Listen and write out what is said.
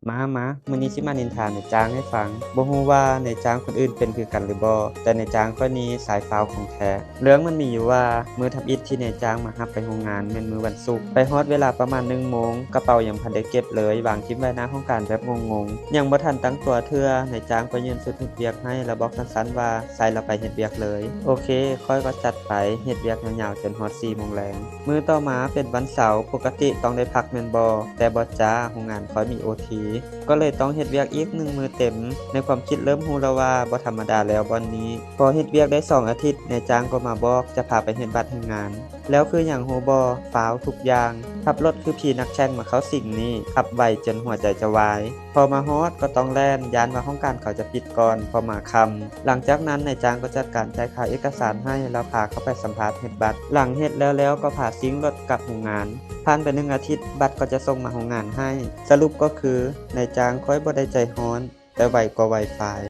ມາ ມາ ມື້ນີ້ຊິມານິນທານາຍຈ້າງໃຫ້ຟັງ. ບໍ່ຮູ້ວ່ານາຍຈ້າງຄົນອື່ນເປັນຄືກັນຫຼືບໍ່, ແຕ່ນາຍຈ້າງຂ້ອຍນີ້ສາຍຟ້າວຂອງແທ້. ເລື່ອງມັນມີຢູ່ວ່າ ມື້ທຳອິດທີ່ນາຍຈ້າງມາຮັບໄປໂຮງງານແມ່ນມື້ວັນສຸກ. ໄປຮອດເວລາປະມານໜຶ່ງໂມງ, ກະເປົາຍັງບໍ່ທັນໄດ້ເກັບເລີຍ, ວາງຖິ້ມໄວ້ໜ້າຫ້ອງການແບບງົງໆ. ຍັງບໍ່ທັນຕັ້ງຕົວເທື່ອ, ນາຍຈ້າງກໍຍື່ນຊຸດເຮັດວຽກໃຫ້ ແລ້ວບອກສັ້ນໆວ່າ ໃສ່ລະໄປເຮັດວຽກເລີຍ. ໂອເຄ, ຂ້ອຍກໍຈັດໄປ, ເຮັດວຽກຍາວໆຈົນຮອດສີ່ໂມງແລງ. ມື້ຕໍ່ມາເປັນວັນເສົາ, ປົກກະຕິຕ້ອງໄດ້ພັກແມ່ນບໍ່? ແຕ່ບໍ່ຈ້າ, ໂຮງງານຂ້ອຍມີໂອທີ, ກໍເລີຍຕ້ອງເຮັດວຽກອີກໜຶ່ງມື້ເຕັມ. ໃນຄວາມຄິດເລີ່ມຮູ້ແລ້ວວ່າບໍ່ທຳມະດາແລ້ວບ່ອນນີ້. ພໍເຮັດວຽກໄດ້ສອງອາທິດ, ນາຍຈ້າງກໍມາບອກຈະພາໄປເຮັດບັດແຮງງານ. ແລ້ວຄືຫຍັງຮູ້ບໍ່? ຟ້າວທຸກຢ່າງ. ຂັບລົດຄືຜີນັກແຂ່ງມາເຂົ້າສິງນີ້, ຂັບໄວຈົນຫົວໃຈຈະວາຍ. ພໍມາຮອດກໍຕ້ອງແລ່ນ, ຢ້ານວ່າຫ້ອງການເຂົາຈະປິດກ່ອນ, ເພາະມາຄ່ຳ. ຫຼັງຈາກນັ້ນນາຍຈ້າງກໍຈັດການຈ່າຍຄ່າເອກະສານໃຫ້ ແລ້ວພາເຂົ້າໄປສຳພາດເຮັດບັດ. ຫຼັງເຮັດແລ້ວໆກໍພາຊິງລົດກັບໂຮງງານ. ຜ່ານໄປໜຶ່ງອາທິດ, ບັດກໍຈະສົ່ງມາໂຮງງານໃຫ້. ສະຫຼຸບກໍຄື ນາຍຈ້າງຂ້ອຍບໍ່ໄດ້ໃຈຮ້ອນ, ແຕ່ໄວກວ່າໄວຟາຍ.